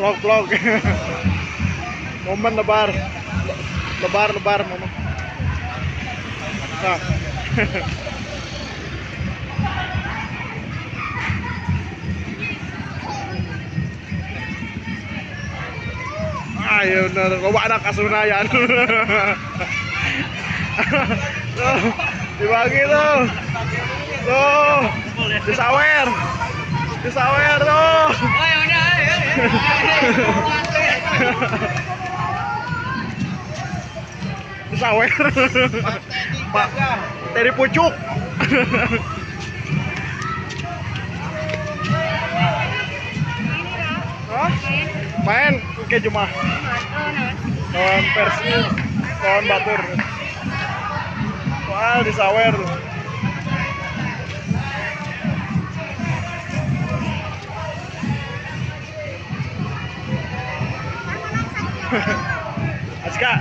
Vlog-vlog. Momen lebar. Lebar-lebar momen. Nah. Ayo loba anak kasunayan. Tuh, dibagi tuh. Tuh, disawer. Disawer tuh. Disawer. Pak Teri Pucuk. Hah? Main ke Jumah. Lawan Persib, lawan Batur. Wah, disawer. Aska.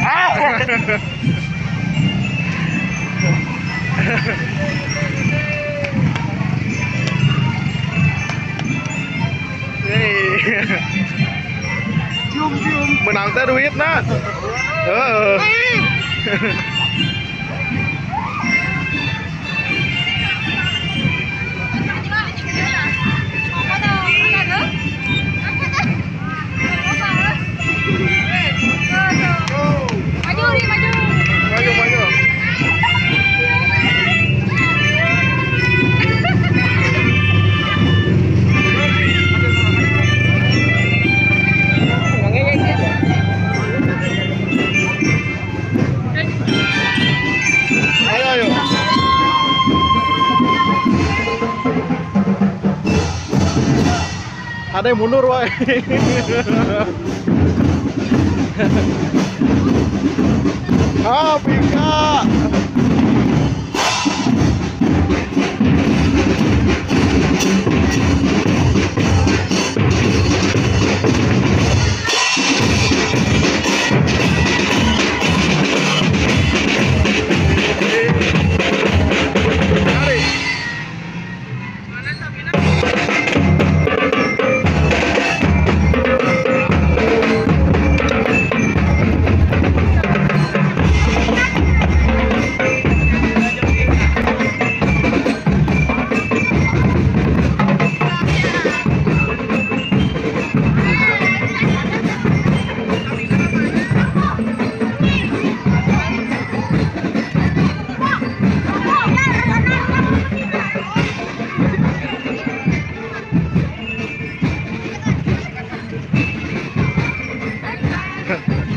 Ah. Cium-cium. Menang teh duit nah. Heeh. Maju nih, maju. Maju, maju. Ayo, ayo. Ada yang mundur, woy. Ah, Pika.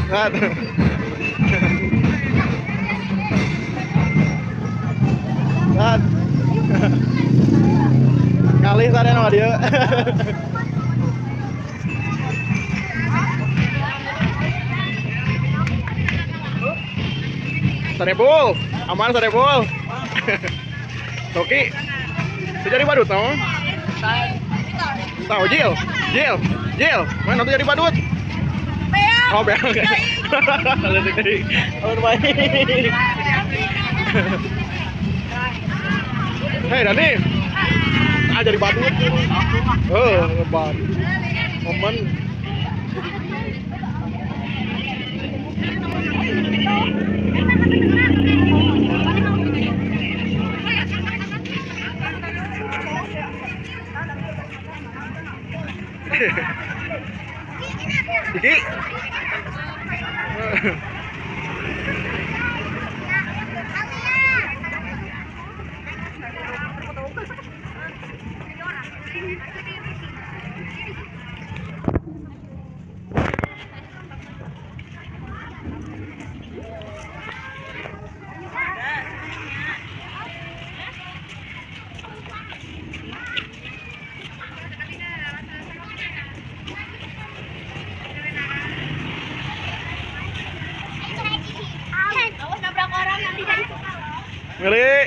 Kan. Kan. Kali sana nama dia. Sarebul, aman sarebul. Toki. Jadi badut, no? Tahu Jil, Jil, Jil, mana tuh jadi badut? Oh, beak. Oh, baik. Hei, Dani. Ah, jadi badut. Oh, lebar. Momen. Diki. Ngeri.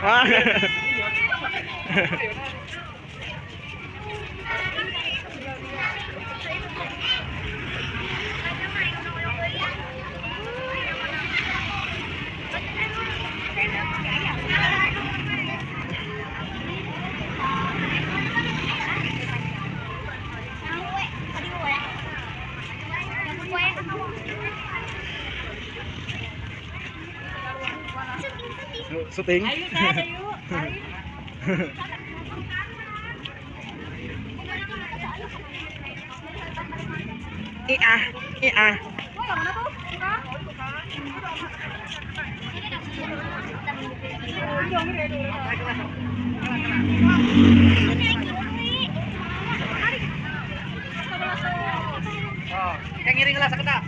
Ah. Syuting. Ayo, ayo. Iya, iya. Oh, yang ngiring lah saketa.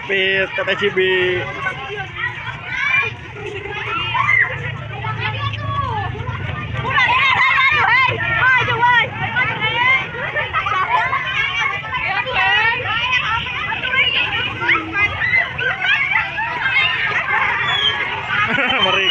Pipit, Teteh Cibi. Merik.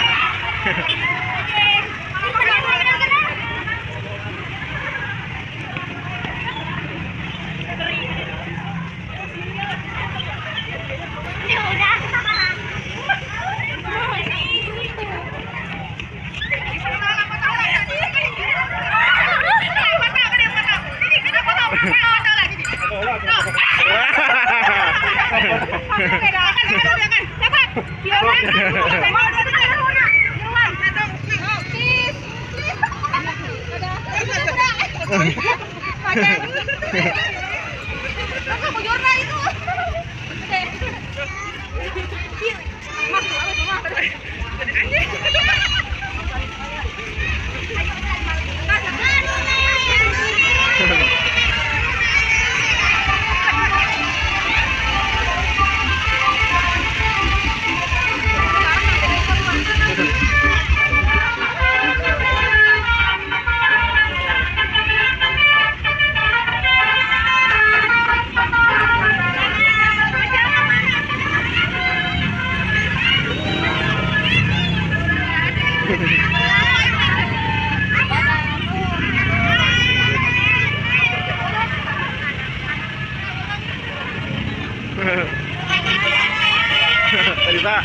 Terima.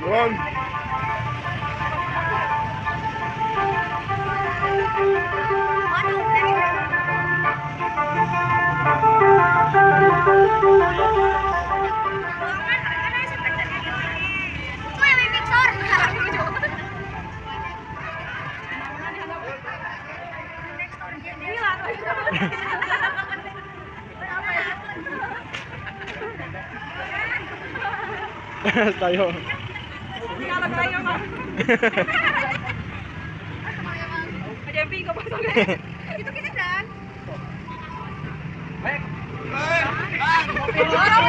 Buruan. Tayo. Itu kita kan. Baik. Dorong.